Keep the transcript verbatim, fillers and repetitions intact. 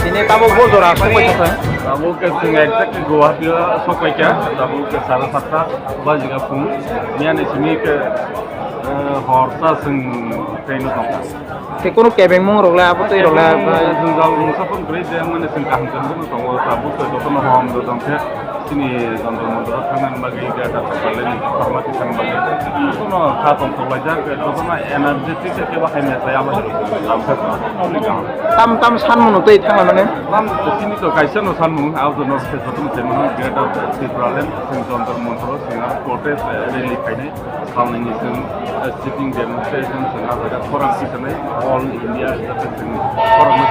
Tini tabuk bo jora sokpai kha. Tabuk ke chwng exactly Guwahati o sokpai kha. Tabuk ke sara satta bajiga phung. Miyani simi ke, eh, hor ta chwng train o tongkha. Tei kunu kebengmung rok le abo tei rok le. Chwng jal mungsa phone kwrwi je mane chwng kaham chwng tongo. Tabuk ke jotono hom rw tong khe. Chini Jantar Mantar o thangna bagwi, Greater Tipraland ni Dharma Tithani bagwi jotono kha tong tong laijak, jotono energetic khe bahai mesa ya abo. Tam, tam sanmung no tei thangna mane? Tam chini to kaisa no sanmung, abo no se jotono tei mano Greater Tipraland, Jantar Mantar o singa protest rally khainai. Salnini chwng, eh, sitting demonstration chwng ah jaga khorang tisanai, all India hisabe chwng khorang no